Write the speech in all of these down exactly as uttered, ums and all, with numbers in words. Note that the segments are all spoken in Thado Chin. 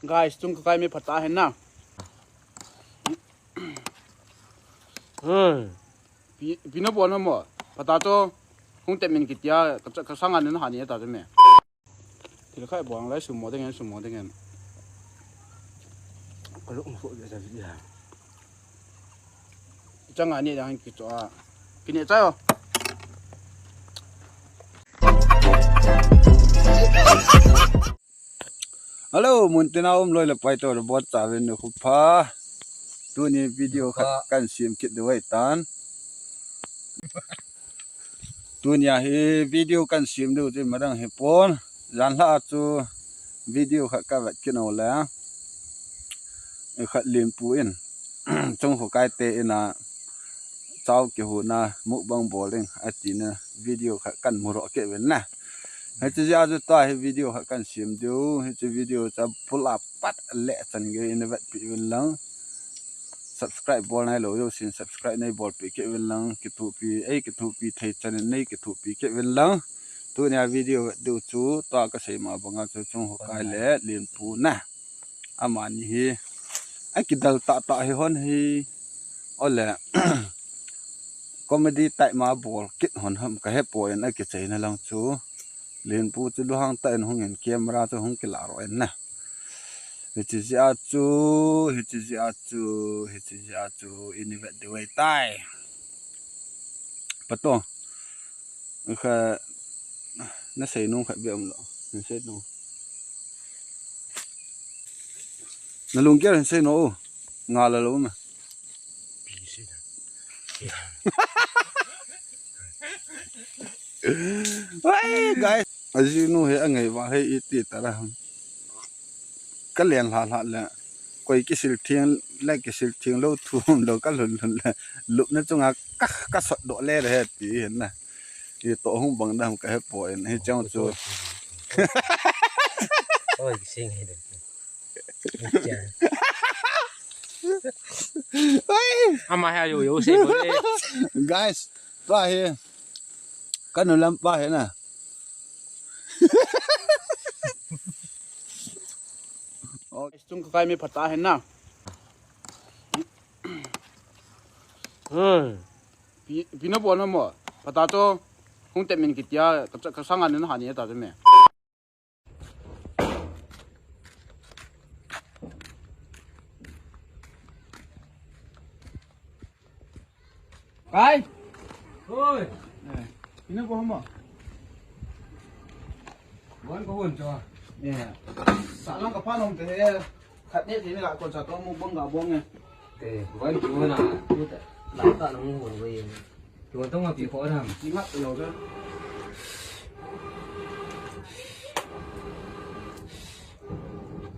Guys, chung kakai mi phatah hen na. Pi, pi nabol na mo. Phatah chu hung temin kitia, ka, kasanga nahani ta chu me. Thil khat bol lai sumo ding hen, sumo ding hen. Ka lung so ja ja. Changa ni dang kicho a. Kine chayo. Hello, muntina um loi le pai to le bot cha vin nu khu pha. Tuni video khat kan sim kit de wai tan. Tunia hi video kan sim diu chu madang hi pon. Jan lha chu video khat ka vet kit nau le. Khat limpu in. Chung khu kai te ina chau kihuna mukbang bol ding atina video khat kan mu ro kit ven na. Hiche jeh a chu tua hi video khat kan sim diu. Hiche video chu pula pat le chan gei in vetpi ven lang. Subscribe bol nailou jousen subscribe nei bolpi kit ven lang, kithopi, ei kithopi thei chan in nei kithopi kit ven lang. Tunia video vet diu chu tua kasei ma banga chu chung khu kai le limpu na. Amani hi akidal tah tah hi hon hi. Ole comedy type ma bol kit hon ham kahe poi, akicheina lang chu. Limpu chu lunghang tah in hung in camera chu hung kila ro in na. Hiche jeh a chu, hiche jeh a chu, hiche jeh a chu, ini vet diu ahitai. Pato. Kha, nasei nom khat beh um lou. Nasei nom. Nalung gel in sei nom. Nga la lou ma. Wai, guys. Ajinu hi angai va hi iti tara. Ka len lha lha le. Koi kisil theng le kisil theng lou thum lou ka lhun lhun le. Lupna chunga ka, ka sot doh le re ti hin na. Ito hung bang dam kahe poi, hiche chu. Oi, kising hi de. Ama ha yo yo se ko le. Guys, tua hi. Kanu lam pa hi na. Chung kakai mi phatah hen na. Pi, pi nabol na mo. Phatah chu hung temin kitia, ka, kasanga nahani ta chu me. Kai. Oi. Eh, ina ko hama. Wan ko hon cho. Eh. Sa lang ka pa nong te. Khat ne te ne ka ko cha to mukbang ka bol ne. Te, wan ko na. Ku ta. La ta nong hon ko ye. Ko to ma pi ko ram. Ki mat lo cha.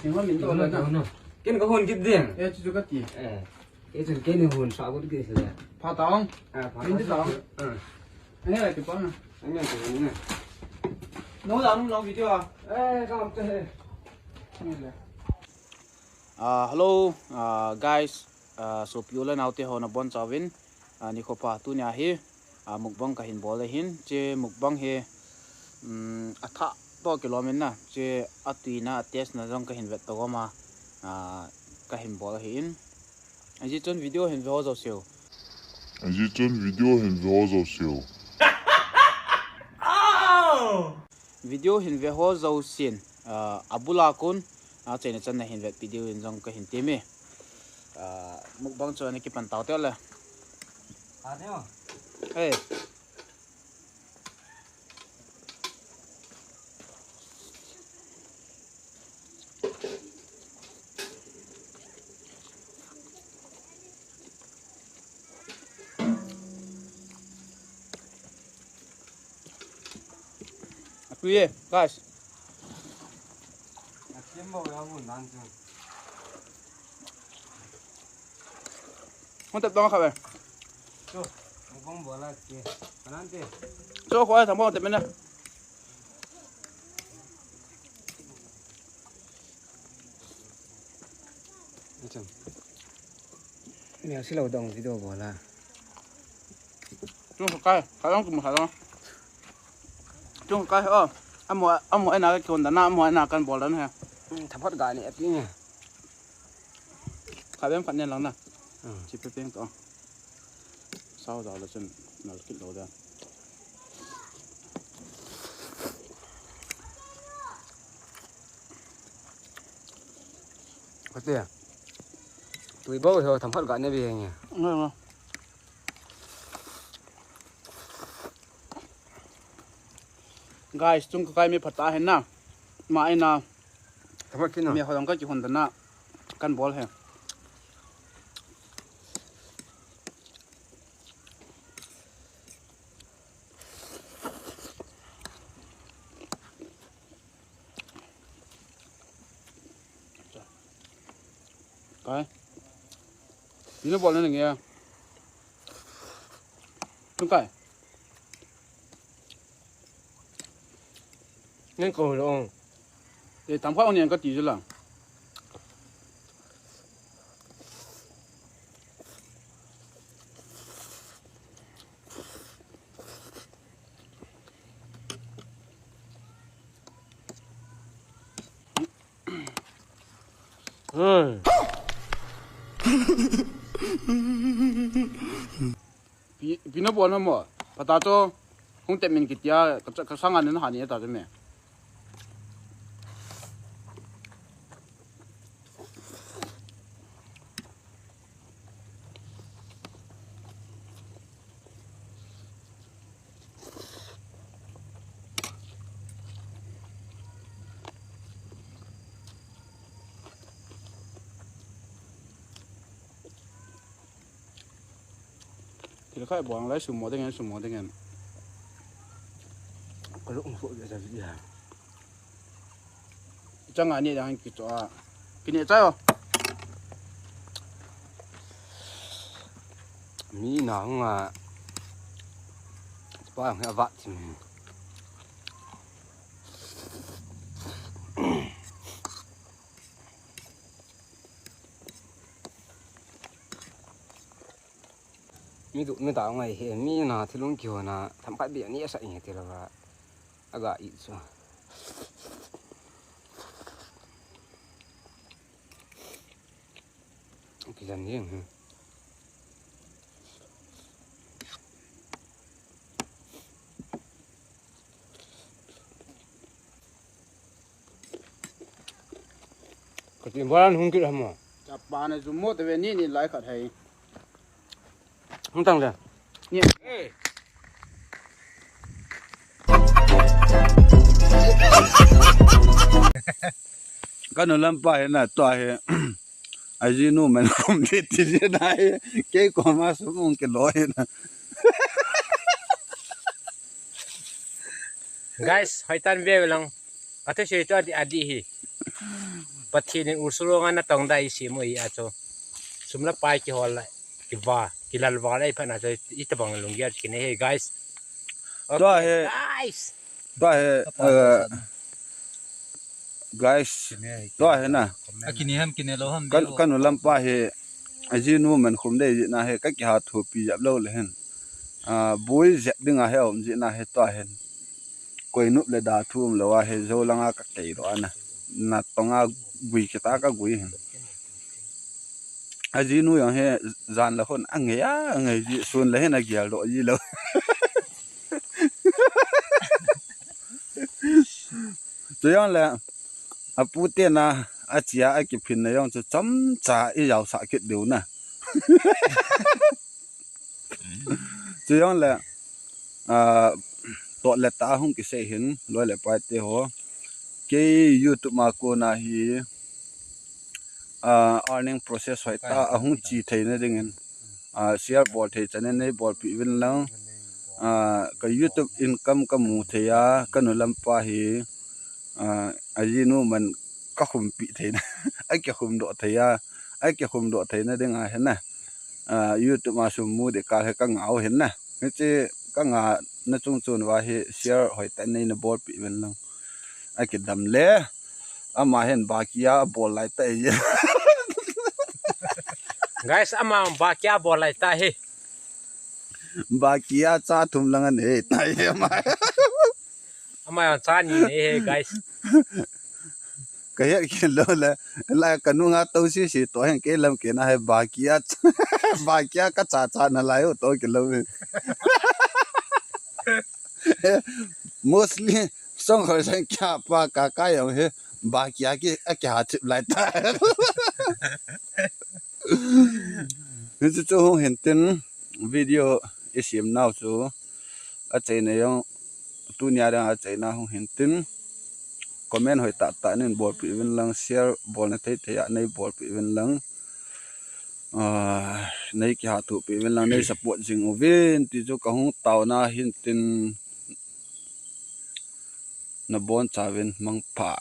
Ki ma min to la na. Ken ko hon kit ding. Eh, chu chu ka ti. Eh. Kei chun kei ni hun sa got kei le. Pha tong. Ah, pha. Min tong. Ah. Ange la ki pon na. Ange ki pon na. No la no video a. Eh, ka am te. Ni le. Ah, hello, ah, guys. Ah, sopi u le nao te ho nabon chauvin. Ah, nikho pha tunia hi. Ah, mukbang kahin bol ahin. Hiche mukbang hi, um, athah toh kilom in na. Hiche atuina, atest na jong kahin vet to gom a. Ah, kahin bol ahin. Ajeh chun video hin ve ho jouse u. Ajeh chun video hin ve ho jouse u. Video hin ve ho jousen, ah, abul a kon, ah, achaina chan nahin vetpi diu in jong kahin temme. Ah, mukbang chu ana kipan tau te le. Hey. Atui e, guys. Hung tep tong kha ve. Chu, mukbang bol a ke. Kanan te. Chu khoi tham bo tep mena. Achan. Mel si lo dong video bol a. Chu kai, kai dong kum kha dong. Chung kai o. Amo, amo ena ka kon da na, amo ena kan bol da na he. Thaphat ga ne api nge. Kha bem khat ne lang na. Hmm. Chi pe peng to. Sao da la chen nal kit lo da. Kate. Tui bou ho thaphat ga ne bi nge. Ngai, ngai. Guys, chung ka kai mi phata hen na. Ma ina. Thaphat kit na. Mi ho dang ka kihon da na. Kan bol he. Kai. Pina bol na nge. Tung kai. Ngen ko lo. E, tam kha ong ngen ka ti je la. Hmm. Pi, pi na bol na mo. Pata cho. Hung te min kitia, ka, ka sanga nin hani ta me. Thil khai buang lai sumo ding en, sumo ding en. Ka lung so ya sa ya. Chang ani dang ki cho a. Kini cha yo. Mi na nga. Pa nga va ti mi. Mi du mi ta ngai he, mi na thilung kihona, themkhat beh ni asa nge ti lou va. Aga i chu. Kijan jeng he. Ka tin bolan hung kit ham mo? Chapa na ju mo te ve ni ni lai khat hai. Hung tang le. Ni. Ka nu lampa hi na to hi. Ajinu man khum de ti je na hi. Kei koma sum ung kilo hi na. Guys, hoitan ve lang. Ka thusei chu adih, adih hi. Pathen in ursulonga natong da isi mo i a chu. Sum le pai kihol la, kiva, kilal va la i phat na chu, itabang lunggel kinei hi, guys. Okay, tua hi, guys. Tua hi, eh, guys, tua hi na. A kinei ham, kinei lou ham, ka, ve o. Ka nu lampa hi, ajinu man khum dei jeh na hi, ka kiha thupi jep lou le hin. Ah, bui jep ding a hi um jeh na hi tua hin. Koi nup le da thu um lou a hi, jou langa ka kei lou ana. Natong a gui kita ka gui hin. Ajinu jong hi jan le hon angei a, angei ji sun le hin agel doh ji lou. Chu jong le, apu te na, achia, akiphin na jong chu chomcha i jaosah kit diu na. Chu jong le, ah, toh le ta hung kisei hin, loi le pai te ho. Kei YouTube ma kona hi, ah, earning process hoi ta ahung chi thei na dingin, ah, share bol thei chan in nei bolpi uvin lang. Ah, ka YouTube income ka mu thei a, ka nu lampa hi, ah, ajinu man ka khumpi thei na, akikhum doh thei a, akikhum doh thei na ding a hin na. Ah, YouTube ma sum mu ding kal hi ka ngah u hin na. Hiche ka ngah na chung chun va hi share hoi ta nei na bolpi uvin lang. Akidam le. Ama hin bakia bol lai ta e. Guys, ama bakia bol lai ta hi. Bakia cha thum lang anei ta e ama. Ama cha ni nei hi, guys. Ka het kit lou le, lai ka nunga tou sisi toh hin kei lam kei na he bakia, bakia ka cha cha na lai u toh kit lou. Mostly, song khoi sang kya pa ka ka yong he, bakia ki, a kya chip lai ta. Hichu chu hung hin tin, video i sim nau chu, a chaina jong, tunia dang a chaina hung hin tin, comment hoi tah tah nin bolpeh uvin lang, share bolna thei thei a nei bolpeh uvin lang, ah, nei kiha thuhpeh uvin lang, nei support jing uvin ti chu ka hung taona hin tin, na bonchauvin mangpha.